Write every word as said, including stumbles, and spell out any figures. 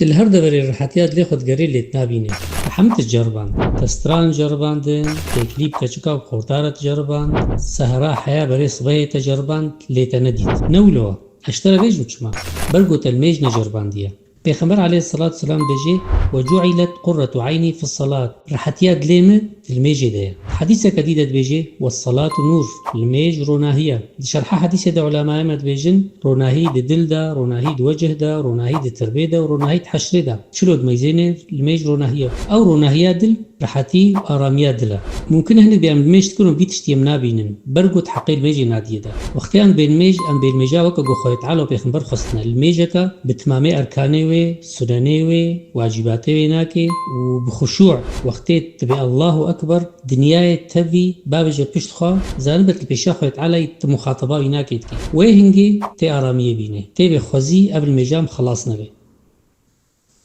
Li her deverê rihetiya dilê xwe digerê lê tu nabînî. Te hemî tişt ceriband. Te stran ceribandin, têkilî bi keçika û xortara te ceriband, sehra heya berê sibehê te ceriband, lê te nedît. Ne wilo e. Ez ji te re bêjim çima. Ber ku te li mêj neceribandiye. Pêxember aleyhisselatu selam dibêje, "Ve cu'ilet qurretu eynî fis salat." Rihetiya dilê min di li mêjê de ye. Hedîseke dî de dibêje, "Wes salatu nur." Li mêj ronahî ye. Di şerha hedîsê de ulemaya me dibêjin, ronahî di dil de, ronahî di wecih de, ronahî di tirbê de û ronahî di heşrê de. Çilo dimeyzêne li mêj ronahî ye. Ew ronahiya dil, rihetî û aramiya dil e. Mumkin e hinek bê em li mêj dikin û vî tiştî em nabînin. Ber ku di heqê li mêjê nadiyê de. Wextê em bên mêj, em bên mêja weke ku Xwedê Teala û Pêxember xwestine. Li mêjeke bi timamê erkanê wê, sunenê wê, wacîbatê wê nake û bi xuşû, wextê dibê Allahu Ekber, dinyayê tevî bavêje pişt xwe, zanibet li pêşiya Xwedê Teala yî tu muxateba wî nakê dikê. Wê hingê tê aramiyê bînê. Tê bê xwezî ev li mêja em xelas nebe.